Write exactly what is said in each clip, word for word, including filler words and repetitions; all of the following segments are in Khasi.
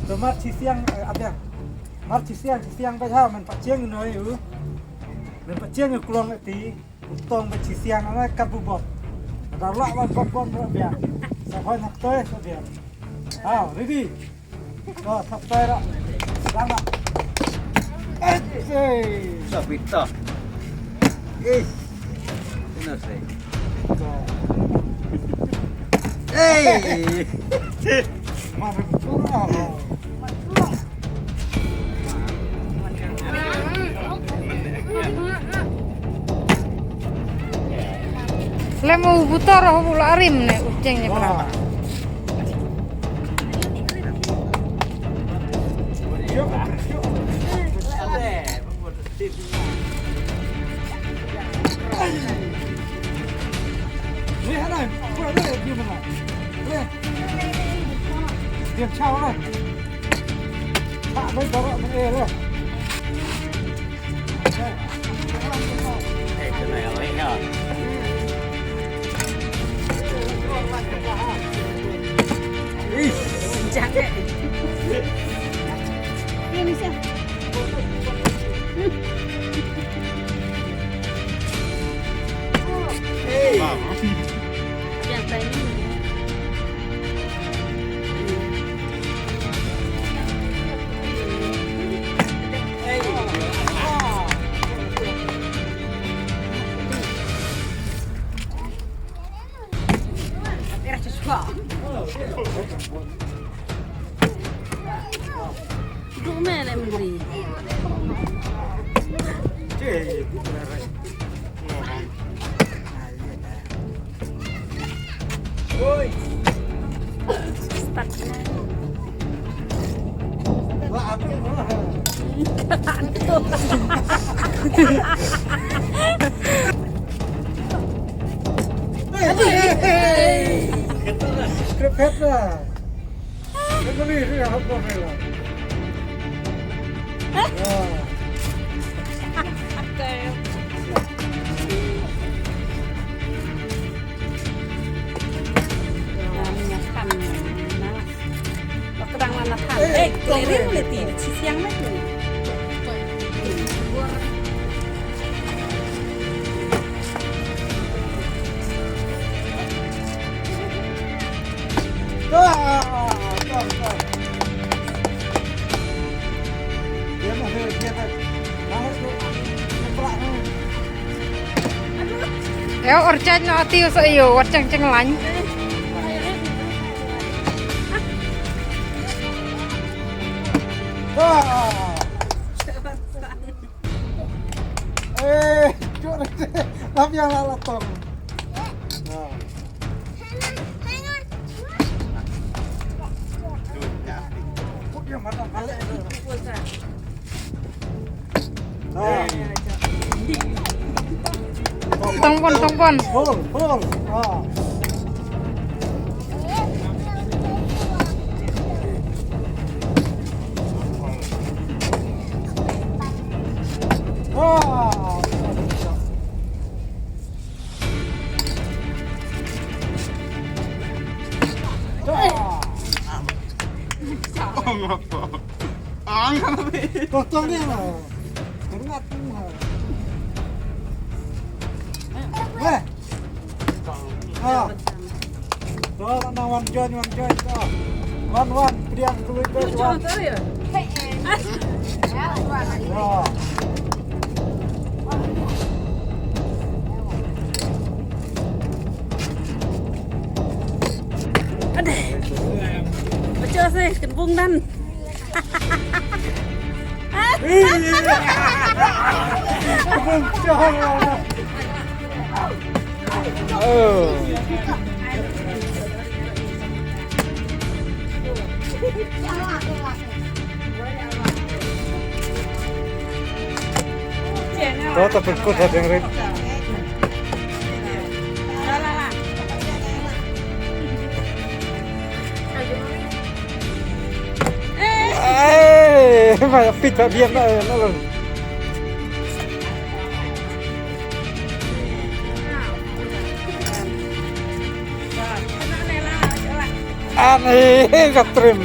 To mar chi siang, eh, abiang. Mar chi siang, chi siang ba ha, men pat chiang no yu. Men pat chiang yu klong ti. Tong ba chi siang na kat bu bot. Ada lak ba bot bot ro biang. Sa hoi nak toi sa biang. Ha, ready. Go, thap toi ro. Lang ro. Eh, eh. Sa bit to. Eh. Ina sei. Go. Eh. Mana betul lah. Lem u butor u la rim ne u cheng ne pra. Ni hana, ni hana. Ni. Ni chao na. Script het lah. Kan boleh dia hot dog ni lah. Ya. Minyak kan. Nah. Lo kedang mana kan? Eh, keliling boleh ti, si siang lagi. Eo, orchard no ati uso iyo, wat cheng cheng lain. Eh, cuk, tapi yang lalat tong. Nah. Kok dia mana balik tu? Nah. Tong pon, tong pon. Pon, pon. Ah. Ah. Ang apa? Ang apa? Potong dia lah. Tengah tengah. Eh. Ah. To, na wan join, wan join to. Wan, wan, pdiang dulu to, wan. Ya. Adeh. Baca sih, kena bung dan. Kau tak pekut hati yang rit. Eh, mày pit ba biên đó nó là. Ani, ka trim.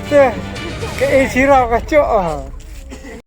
Te, ka e sirau ka choh.